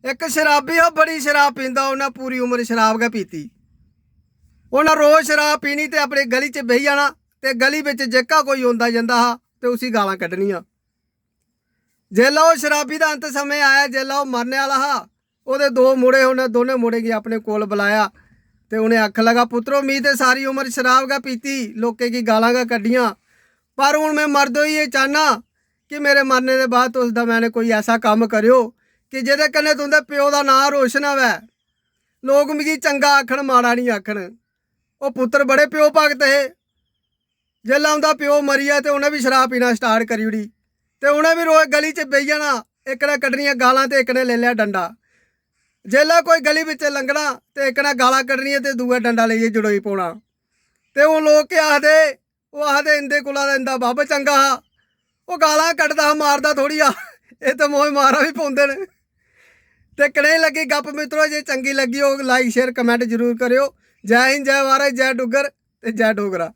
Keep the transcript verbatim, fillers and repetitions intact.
इक शराबी हा, बड़ी शराब पींदा, उन्नै पूरी उम्र शराब गै पीती। उन्नै रोज शराब पीनी ते अपनी गली च बेही जाना ते गली बिच जेह्का कोई औंदा जंदा हा ते उसी गालां कड्ढनियां। जेल्लै ओह् शराबी दा अंत समें आया, जेल्लै ओह् मरने आह्ला हा, ओह्दे दो मुड़े, उन्नै दोनें मुड़ें गी अपने कोल बलाया ते उ'नें आखन लगा, "पुत्रो, मी ते सारी उम्र शराब गै पीती, लोकें गी गालां गै कड्ढियां, पर हून में मर्द होइयै चाह्न्नां कि मेरे मरने दे बाद तुस दमैं ने कोई ऐसा कम्म करेओ कि जेह्दे कन्नै तुं'दे प्यो दा नांऽ रोशन होऐ, लोक मिगी चंगा आखन, माड़ा निं आखन।" ओह् पुत्तर बड़े प्यो भगत हे। जेल्लै उं'दा प्यो मरी गेआ ते उ'नें बी शराब पीना स्टार्ट करी ओड़ी ते उ'नें बी रोज गली च बेही जाना, इक ने कड्ढनियां गालां ते इक ने लेई लेआ डंडा। जेल्लै कोई गली बिच लंघना ते इक ने गालां कड्ढनियां ते दूआ डंडा लेइयै जड़ोई पौना। ते हून लोक केह् आखदे? ओह् आखदे, "इं'दे कोला ते इं'दा बब्ब चंगा हा, ओह् गालां कड्ढदा हा, मारदा थोह्ड़ी हा, एह् ते मोए मारा बी पौंदे न।" ते कनेही लग्गी गप्प मित्रो? जे चंगी लग्गी होग, लाइक, शेयर, कमेंट जरूर करेओ। जै हिंद, जै भारत, जै डुग्गर ते जै डोगरा।